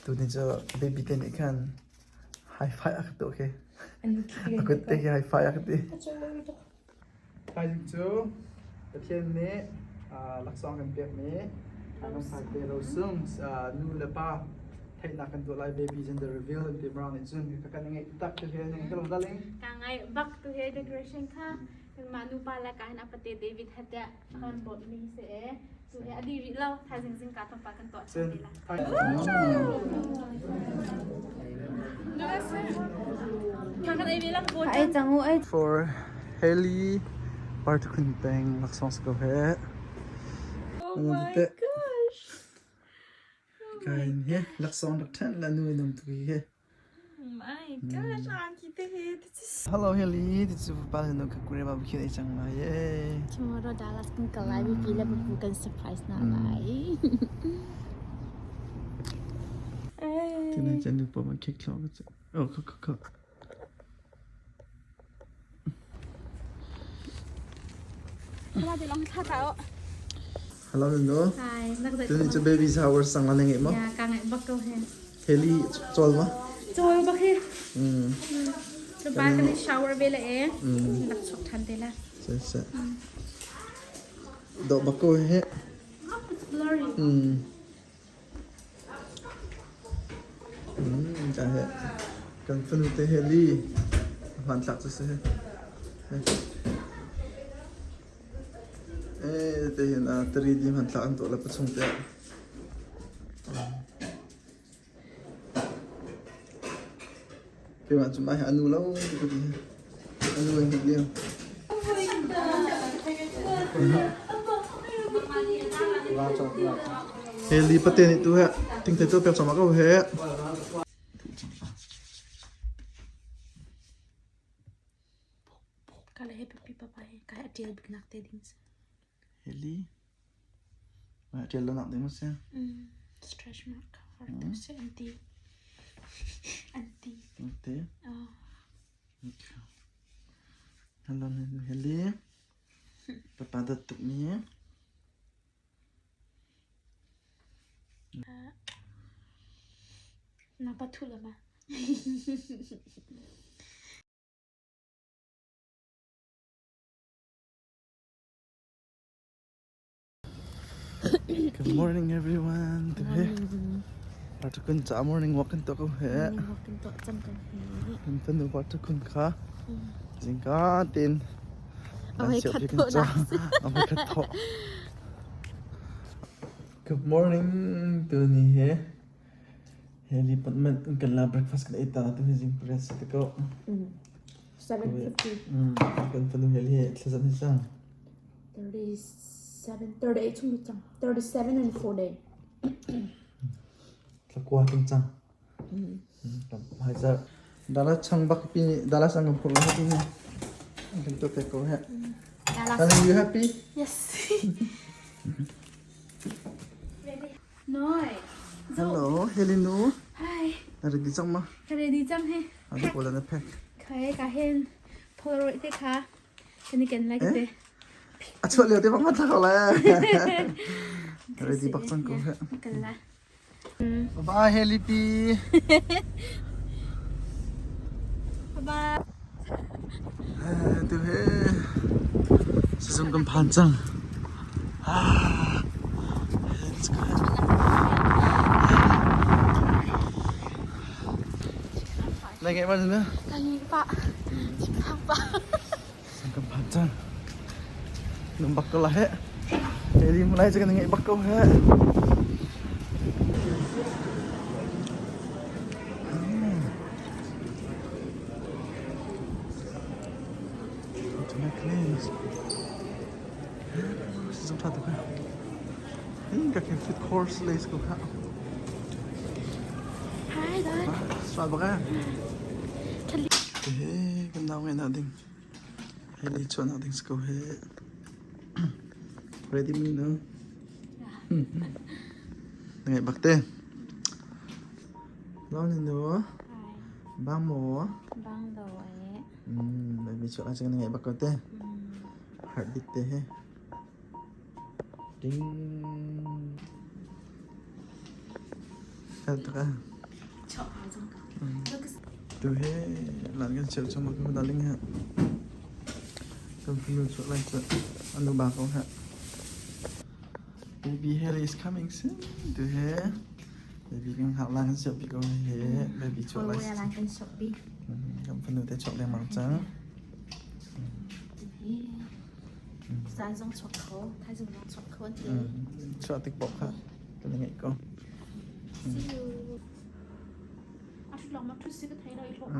Tuni cu baby te nih khan high five a ka tuah khi. A kut te khi high five a ka ti. Thaizing cu Pathian nih laksawng kan pekmi lungfai te rosung nu le pa theihnak kan tuah lai baby gender reveal an ti Mirang nih cun ka kan ngeih tak tu he ka lo daling. Ka ngai bak tu he decoration kha kanmah nupa le ka hin a pate David he tiah kan bawmh mi si e. Tu he a di rih lo thaizing zingka tlawmpal kan tuah ṭhan te lai. Ai cang u ai. For Haley Partukun Peng laksawng si ko he. Oh my gosh. Kain he laksawng rak ṭhen la nu num tu hi. My gosh, angki te he. Hello Haley, ti cu pa nu ka kure ba bukhin ai cang lai e. Tomorrow Dallas kan kal lai mipi le bubu kan surprise na lai. Tinai chan nu pa ma khik thlo ka chu. Oh kho kho kho. Hello Nunu. Hi, nak zai. Tuni cu baby shower sang la na ngeih maw? Ya, ka ngaih bak ko he. Heli cawl maw? Cawl bak hi. Ba kan i shower ve le e. Rak chuak than te la. Se se. Dawh bak ko he. It's blurry. Ka he. Kan fanu te Heli. Hmanthlak cu si he. Eh, te hin 3D hmanthlak an tuah le pachung te ah. Keimah cu mah hi a nu lo ka ti. A nu an hmuh lio. Heli pate nih tu he thingthei tu pek cawm ko he. Kala he pipi papa he kai a tial bik nak te ding si. Heli a ṭial lo nak ding maw si? Stretch mark har tu si an ti. An ti. An ti. Hello, Heli. Papa dat tuk mi. Na pa thu la ma. Good morning everyone. Partukun ca morning walk kan tuah ko he. Morning walk kan tuah cang kan he. Kan fanu partukun kha zingka tin Awai khat thawh na. Awai khat thawh. Good morning tu ni he. Heli patman kan la breakfast kan ei ta tu hi zing press te ko. 7:50. Kan fanu heli he thlazan hi sang. 37, 38 chung cang. 37 and 4 day. Thlakua tung cang. Hai zar. Dala chang bak pi dala sang kan phur la pi ni. Kan to pe ko he. Are you happy? Yes. Noi. Hello, Helinu. Hi. Na ready cang ma? Ka ready cang he. Anu ko na pack. Khai ka hen Polaroid te kha Kan i ken lai ka te. A chuah lio te bak ma thak le. Ready bak cang ko he. Kal la. Bye Heli pi. Bye bye. Tu he sizung kan phan cang. Let's go. Na ngeih ma na? Ka ngeih pah. Thinphang pah. Kan phan cang. Nung bak ko la he. Heli mulai cu kan ngeih bak ko he. Sizung tha tuk he. Ka khin food course le ko kha. Hi Dad. Swa bak eh. He kan nau ngai na ding. Heli chuan na ding ko he. Ready mi no. Ngai bak te. Lo ni no. Bang mo. Bang do eh. Mi chuan na chang ngai bak ko te. Heartbeat te he. Ding. Tu hi lan kan cheu chung kan daling ha. Kan fanu chu lai chu anu ba ko ha. Baby Haley is coming soon. Tu hi baby kan hak lan kan siap pi ko he baby chu lai. Kan siap pi. Kan fanu te chok lengmang cang. Zan zong chuak kho, thaizing zong chuak kho an ti. Chuah tik paoh kha kan i ngaih ko. See you. A ṭhut lawng ma ṭhut si ka thei lo i hlawh.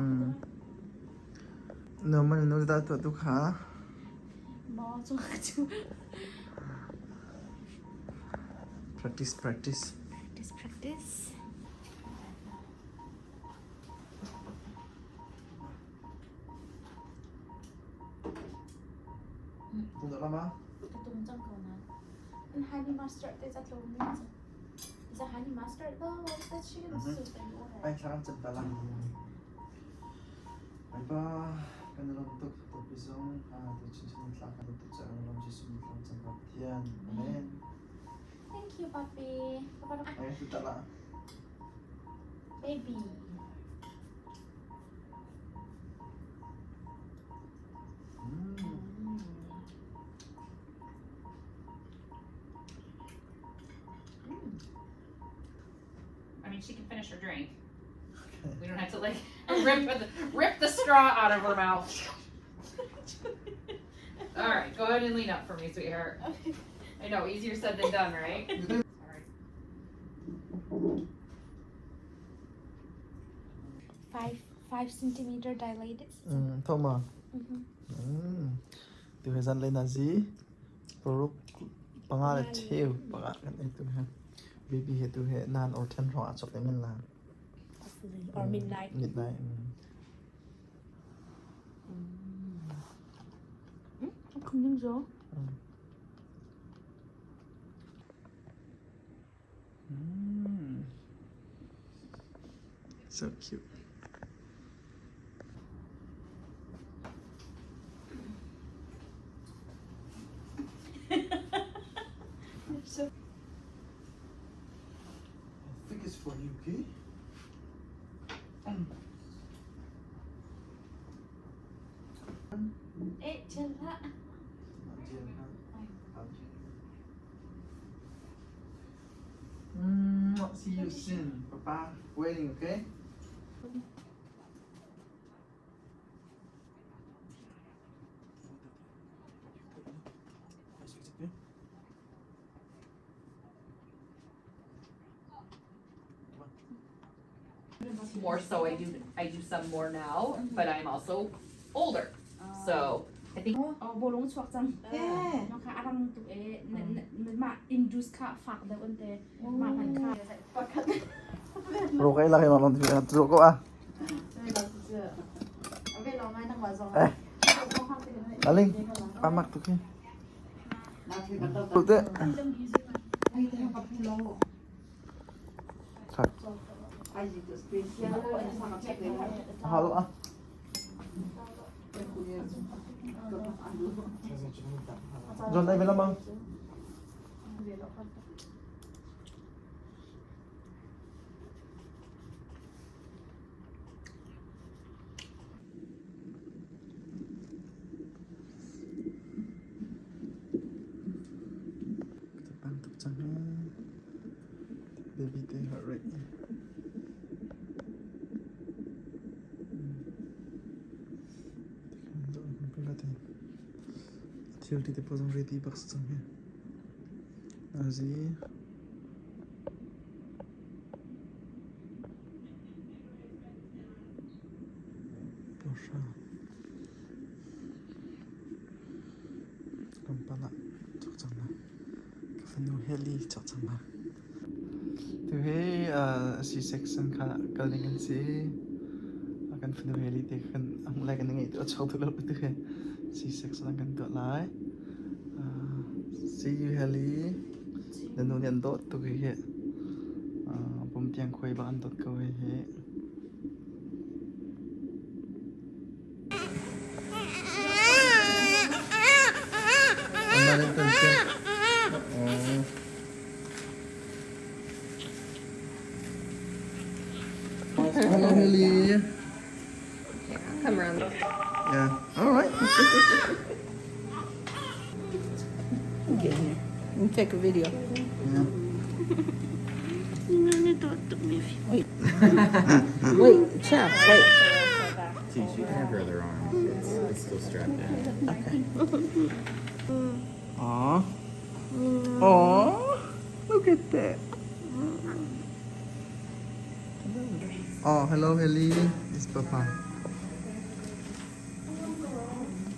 No man nu dah tuah tu kha. Maw cu cu. Practice practice. Practice practice. Tung dah lama? Ka tung cang ko na. An honey mustard te za tlawm mi cu. Za honey mustard though, what is that chicken soup and order? Ai thla kan cem ta la. Ai ba kan lom tuk topi zong tu chin chin thla kan tuk cha kan lom Jesuh ni thlam cang ka Pathian. Amen. Thank you, papi. Papa, Ai tu ta la. Baby. I mean, she can finish her drink. We don't have to like rip the straw out of her mouth. All right, go ahead and lean up for me, sweetheart. I know, easier said than done, right? Sorry. 5 centimeter dilated. Thoma. Tu he zan leina zi paruk panga le cheu panga kan ei tu he baby he tu he 9 or 10 hrawng ah chok men la. Hopefully or midnight. Midnight. Không nhưng gió. So cute. So I think it's for Yuki. Eh, chill la. See you soon, Papa. Waiting, okay? More so, I do some more now, but I'm also older. So I think Oh, bolong chuak cang. Eh. Nó kha arang tuk e ma induce kha fak deuh an te. Ma man kha. Pakhat. Ro kai la kai ma lon tu ko a. Eh. Aling, pamak tu ki. Tu te. Thak. Halo ah. John ai bilang bang. Kita pantuk cang baby te heart rate. Thil ti te pawh ready bak si cang hi. Azi. Porsche. Kampala chak cang la. Ka fanu Heli chak cang la. Tu hi C-section kha kal ding kan si. Kan fanu Heli te kan ang lai kan ngei tu a chok tu lo tu hi C-section kan tuah lai. See you Heli. Na nu nih an dawt tuk hi hi. Pumtiang khuai bak an dawt ko hi hi. Ano rin siya? Oo. Hello, Haley. Okay, I'll come around. Yeah. All right. Get in here. You take a video. Yeah. Wait. Wait, child, wait. See, she can have her other arm. It's still strapped in. Okay. Aw. Aw. Look at that. Oh, hello, Haley. It's Papa.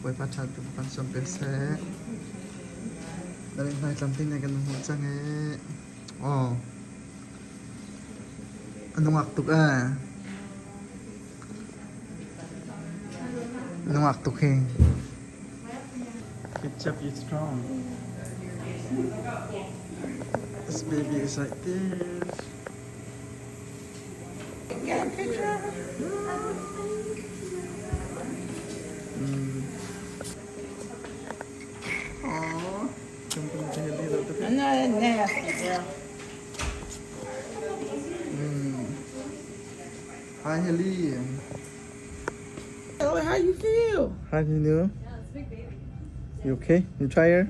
Bawipa ṭha tuk kan sawm pek seh. Na mithmai tlamtling na kan hmuh cang ee. Aw. A nungak tuk ee. Nungak tuk hi. Good job, you strong. This baby is like this. Get a picture of her. Aww. I know that's nasty, girl. Hi, Haley. Tell her how you feel. Hi, Ninu. You okay? You tired?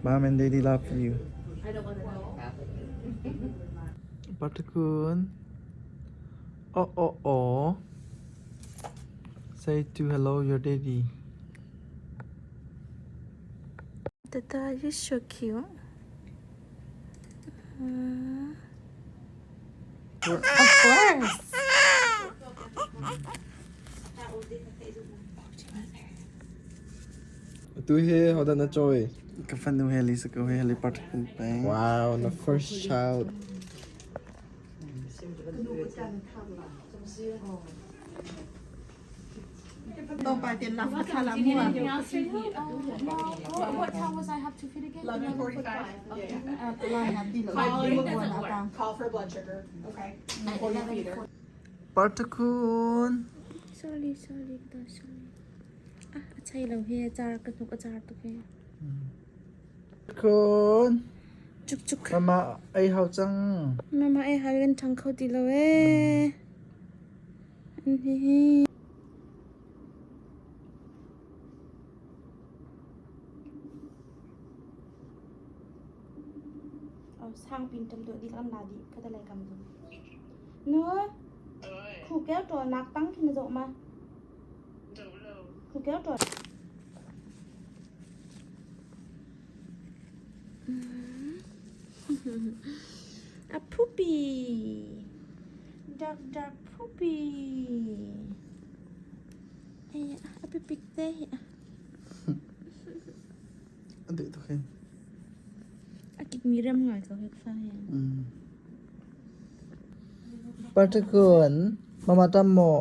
Mom and Daddy love you. Patakun. Oh, oh, oh. Say to hello your daddy. Dada, you're so cute. Of course. Tu hi hodah na cawi? Ka fanu Haley sa ko Haley Patakun peng. Wow, the first child. Anything else you need? No. What time was I have to feed again? 11:45. Call for blood sugar. Okay. Before you feed her. Patakun. Sorry, sorry, sorry. Ah, a chai lo hi char ka hnuk a char tuk hi. Kun. Cuk cuk. Mama ei hau cang. Mama ei hal kan ṭhang kho ti lo ee. Hi. Sang pin tam do di kam na di ka talai kam do. No. Khu kéo trò nak tang khi na zo ma. Khu kéo trò. A poopy. Dark dark poopy. Ay, a pipik te. Adi tuk hi. A kik mi rem ngai ko hek fa ya. Patakun. Mama tam mo.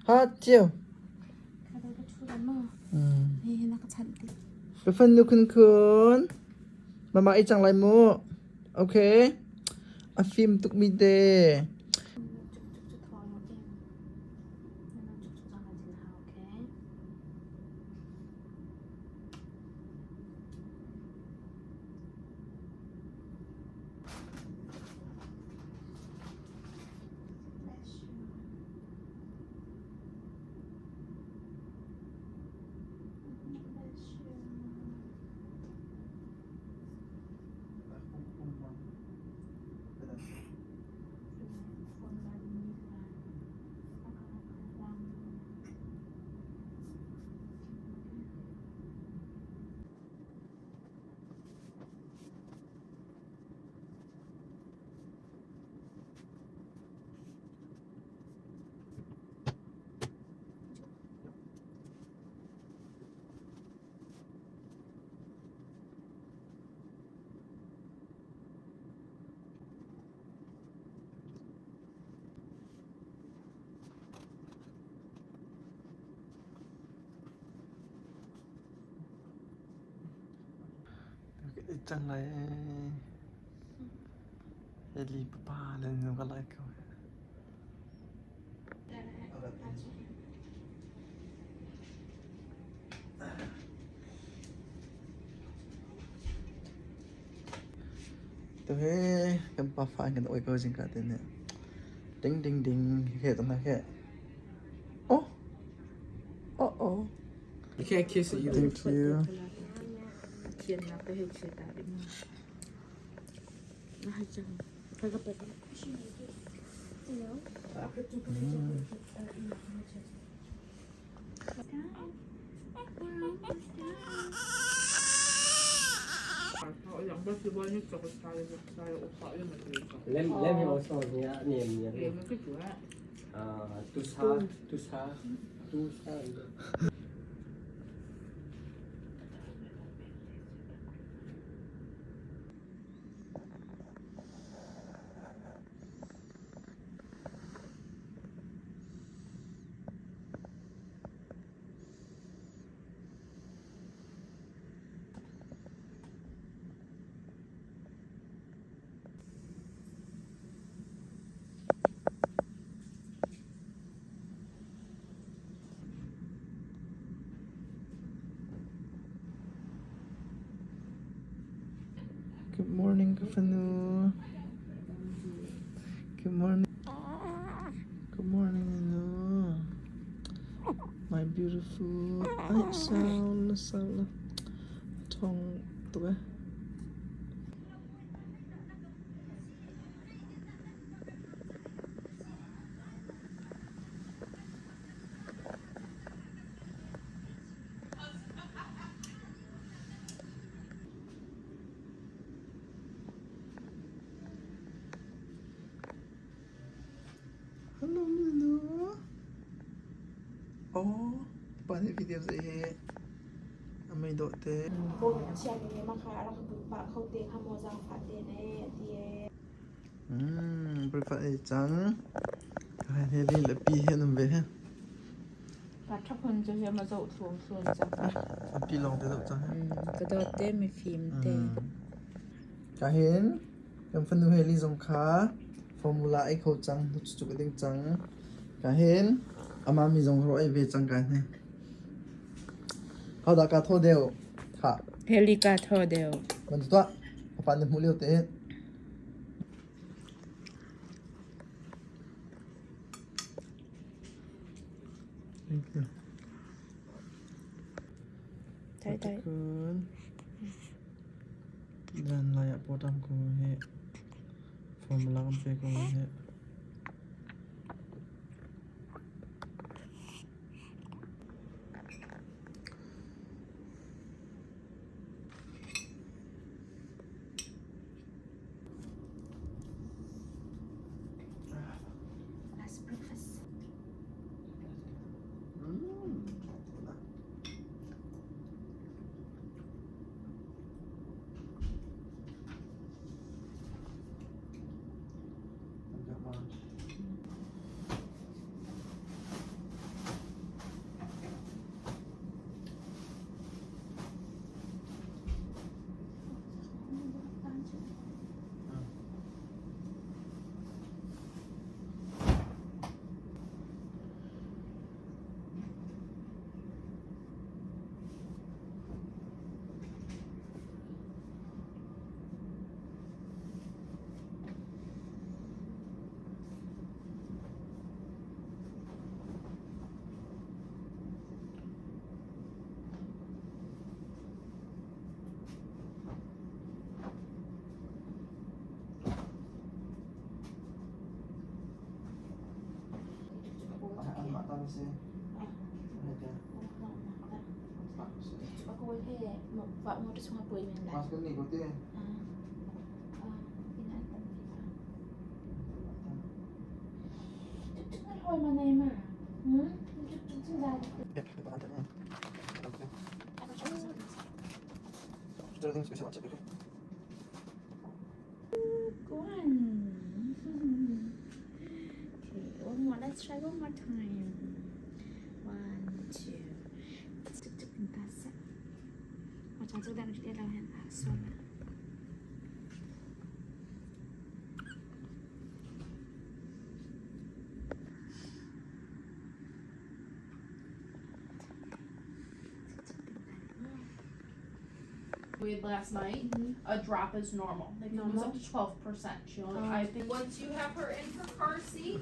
Ha chiu. Ka do ka thu da mo. Hi na ka chan ti. Ka fanu kun kun. Mama ei cang lai mu. Okay. A fim tuk mi te. Chuk chuk chu thong mo te. Na chuk chuk jang jin ha okay. Bless you. Bless you. Cang lai. Heli papa le nu ka lai ko. Tuhi kan pafa in kan oi ko zingka te nih. Ding ding ding he tang he. Oh. Oh oh. You can't kiss it either. Thank you. Let, let me also niya niya niya. Ah, tusa tusa tusa. Good morning, Kafanu. Good morning. Good morning, Anu. My beautiful. Ay, sound, sound. Tong, tu eh. Hello, Minu. Oh, pa ni video sa ihe. Amay do te. Prefer ei cang. Kai he li le pi he num ve he. Ka thapon cu hi ma zoh thluam thluam cang. A pi long te zoh cang he. Ka dawt te mi fim te. Ka hin kan fanu he li zong kha formula ei kho cang nu cu ka ding cang. Ka hin ama mi zong ro ei ve cang ka he. Hau da ka tho deu. Kha. Heli ka tho deu. Man tu tua. Pa ni hmu lio te. Thank you. Tai tai. Kun. Dan lai ah potam ko he. Formula kan pe ko he. Last breakfast. Mas kan ni ko te. One. Okay, one more. Let's try one more time. One, two. 我讲这个两个两个算了。Weighed last night. A drop is normal. They can lose up to 12%. She only, I think once you have her in her car seat,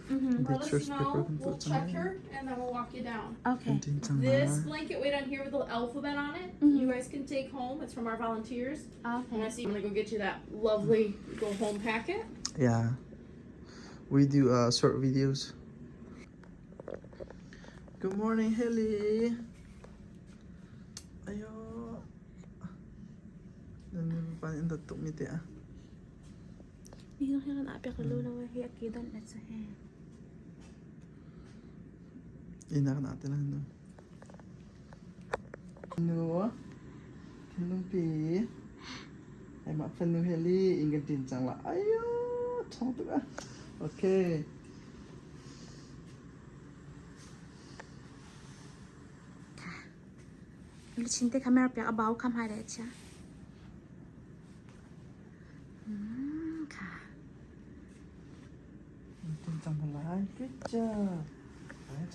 let us know. We'll check her and then we'll walk you down. Okay. This blanket weight on here with the alphabet on it, you guys can take home. It's from our volunteers. And I Okay. see I'm gonna go get you that lovely go home packet. Yeah. We do short videos. Good morning, Haley. Ayo. Nan pan in tuk mi te ah. Ni hi kan apek lo na hi akidan na sa he. Ina kan ate lang no. Nu. Thinlung pi. Ai ma fanu Haley in kan tin chang la. Ayo, thong tuk ah. Okay. Luchin te camera pek abau kham hai le cha. ค่ะ Tin chang lai. Good job.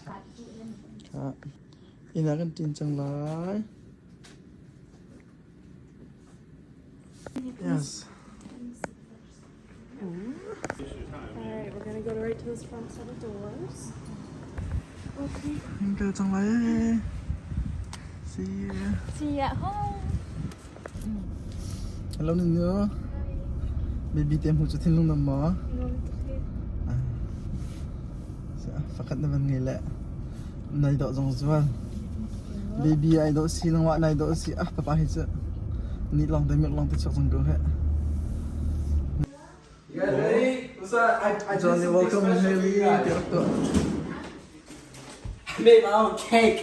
ครับ Ina kan tin chang lai. Yes. Alright, we're gonna go right to this front set of doors. Thank you จังเลย See you. See you at home. Hello Nino. Baby tem hu chu thin lung nam ma. Sa fakat na ban ngai le. Nai do zong zuan. Baby ai do si lang wa nai do si ah papa hi chu. Ni long te mi long te chok zong go he. You guys ready? What's up? I did Johnny something welcome special for Haley. you guys. Tirak to. I made my own cake.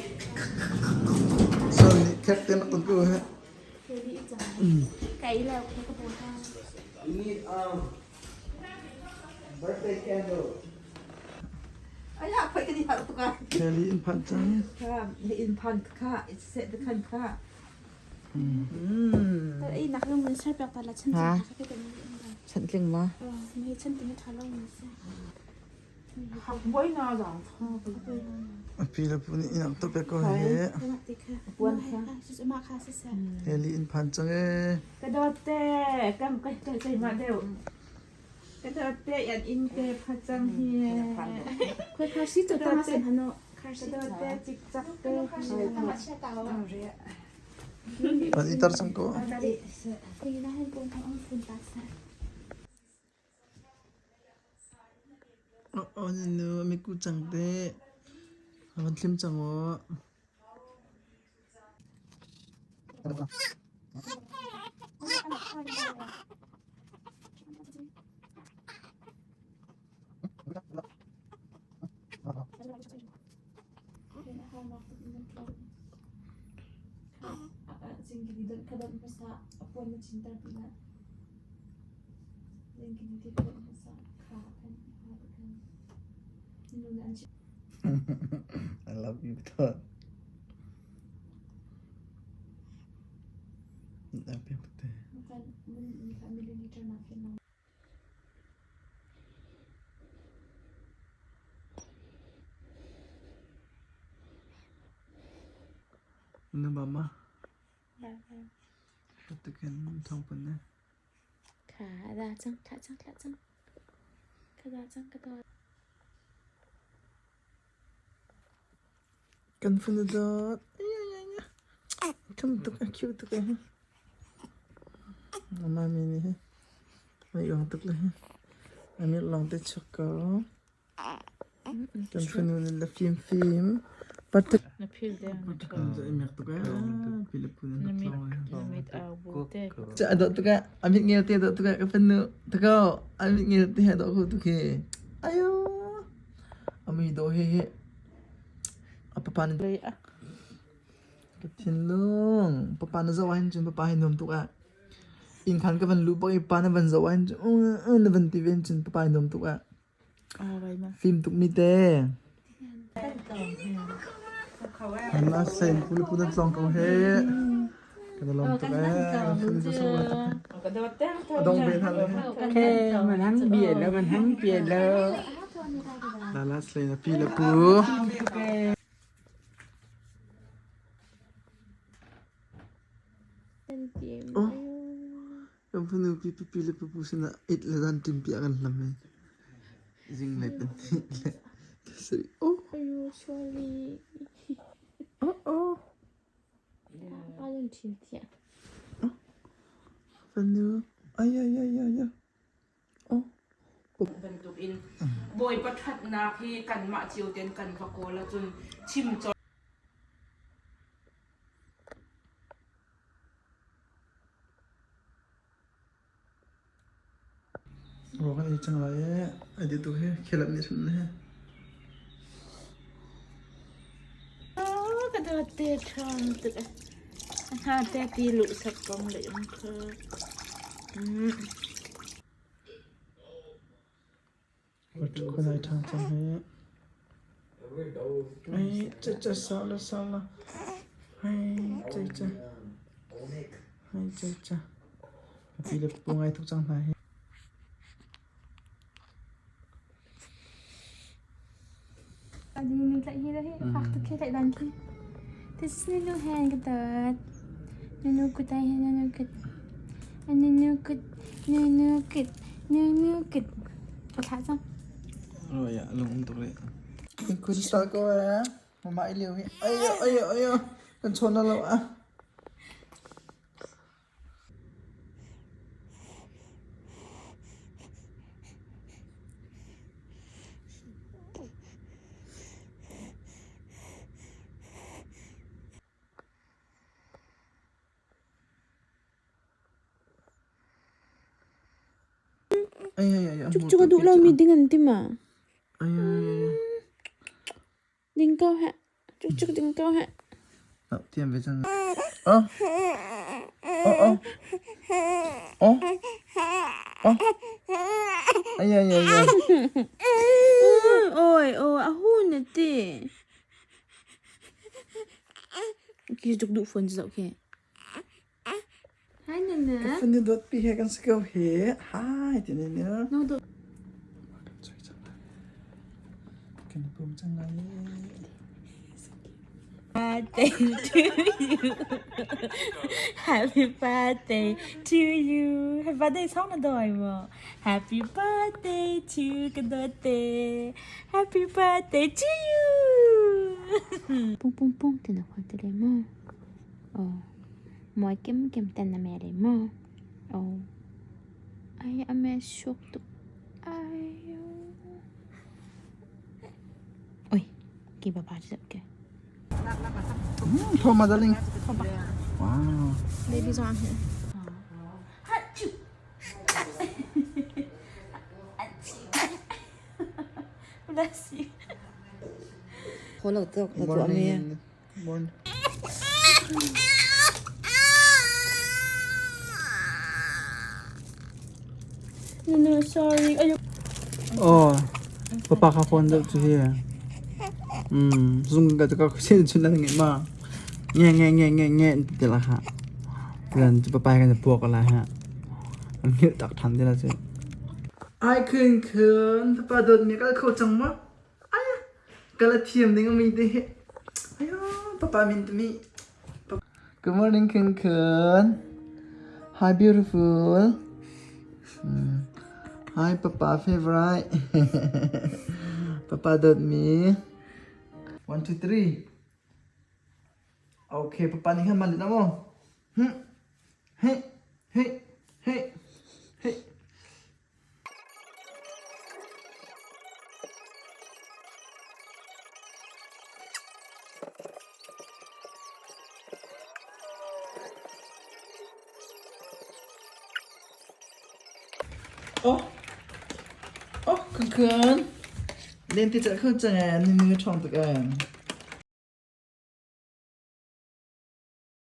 So ni kek te nak ton ko he. ไก่แล้วเขาก็บอกว่า You need birthday candle. Ala, pwede ka di hato ka. Haley in phan chang. Ka, in pan ka, it's set the kan ka. แต่ไอ้นักลงมือใช่แปลแต่ละชั้นจะเขาก็เป็น ฉันจริงมั้ย เออไม่ชั้นถึงไม่ทันลงมือใช่ Api la pu ni inak to pe ko he. สวัสดีค่ะวันค่ะสุมาค่ะสิเซ่ Haley in phan chang e. กระโดดเตะกำกระโดดมาเร็วกระโดดเตะยันอินเตะพระจังเฮีย คุยคาชิจุดตาเซนฮันโนคาชิ กระโดดเตะจิกจักเตะ คาชิตาเชตา Pan itar chang ko. คุยนะให้กงทำองฟุนตาเซ่ Oh, oh, nino, may kutsang te. Awan tlim chang o. I love you, Todd. Happy birthday. Ano mama? Patukin thong pun na. ค่ะดาจังค่ะจังค่ะจังค่ะดาจังกระดอ Kan fun na dot. Ay ay ay ay. Come to ka cute to ka. Mama mini he. May yung tuk le he. Ami long te chok ko. Kan fun na la film film. Patuk. Na phil de na Kan ja imek to ka. Pilipun na na mit a bu te Cha adot to ka. Amit ngel te adot to ka ka fun to ka. Amit ngel te adot ko to ke. Ayo. Ami do he he. Apa paano le a Ka thinlung papa na zaw hin chun papa hin nom tuk ah inn khan ka van lu bak i pa na van zoh ahhin cun na van ti ve hin cun papa hin nom tuk ah a vai ma fim tuk mi te Han la sen pulu pu na tlong ko he kan lom tuk eh kan fu so กระโดดเต้น adong ben han le แค่มันทั้งเบียดแล้วมันทั้งเบียดแล้ว la la slen pi la pu เป็นเตียม oh fanu pi pi le pupu sinah it le zan ṭimpi a kan hlam i zinglei pahnih le pasarih. Oh. Ayo, sorry. Oh oh. Pa lung thin thiah. Fanu. Ay ay ay ay ay. Oh. Bantuk in Bawipa ṭhatnak hi kanmah cio tein kan va kawl ahcun chim colh. Ruak an ei cang lai ee. Ai dih tuk hi. Khel nih sun he. Ka dawt te ṭhawng tuk. Hna te ti luh sak kong le um kha. Khua ṭhang cang hi. Ai cha cha sau la sau la. Ai cha cha. Ai cha cha. Pi le pu ngai tuk cang hna hi. Ning tlaih hi hi fak tuk khi tlaih dan khi. This is Nunu hand ka dawt. Nunu kut ai hi nunu kut. Nunu kut nunu kut nunu kut. Ka thlah cang. Oh ya, lung um tuk rih. Kun start ko eh. Mama i liu hi. Ayo ayo ayo. Kan chawn na lo ah. Cuk cuk a duh lomi ding an ti ma? Ding ko heh. Cuk cuk ding ko heh. Tiam ve cang. Oh. Oh oh. Oh. Oh. Ay ay ay ay. Oi, oi, a hun na ti. Khi tuk duh phone zoh khi. Hi Nana. Ka fanu dawt pi he kan si ko hi. Hi ti ni ne. No dawt. Kan choi cang lai. Kan pum cang lai. Birthday to you. Happy birthday to you. Happy birthday song na doi mo. Happy birthday to ka dawtte. Happy birthday to you. Pung pung pung ti na khon te le mo. Oh. Moi kem kem tan na me le mo. Oh. Ai ame shuk tu. Ai. Oi. Ki baba chi ke. Thoma darling. Wow. Baby zong here. Bless you. Morning. Morning. No, no, sorry. Ayo. Oh, papa ka phone deuh cu hi. Zung ka ka sin chun na ngi ma. Nge nge nge nge nge ti la ha. Ran cu papa kan puak la ha. An hngilh tak than ti la cu. Ai khun khun papa dawt mi kal kho cang ma? Ai kala thiam ding mi te hi. Ayo papa min tu mi. Good morning Khun Khun. Hi beautiful. Hi papa favorite. Papa dawt mi. 1 2 3. Okay, papa nih khan malit na mo. Hey, hey, hey, hey. Oh, oh, khun khun. Len ti cak khun cang eh, ni ni ṭhawng tuk eh.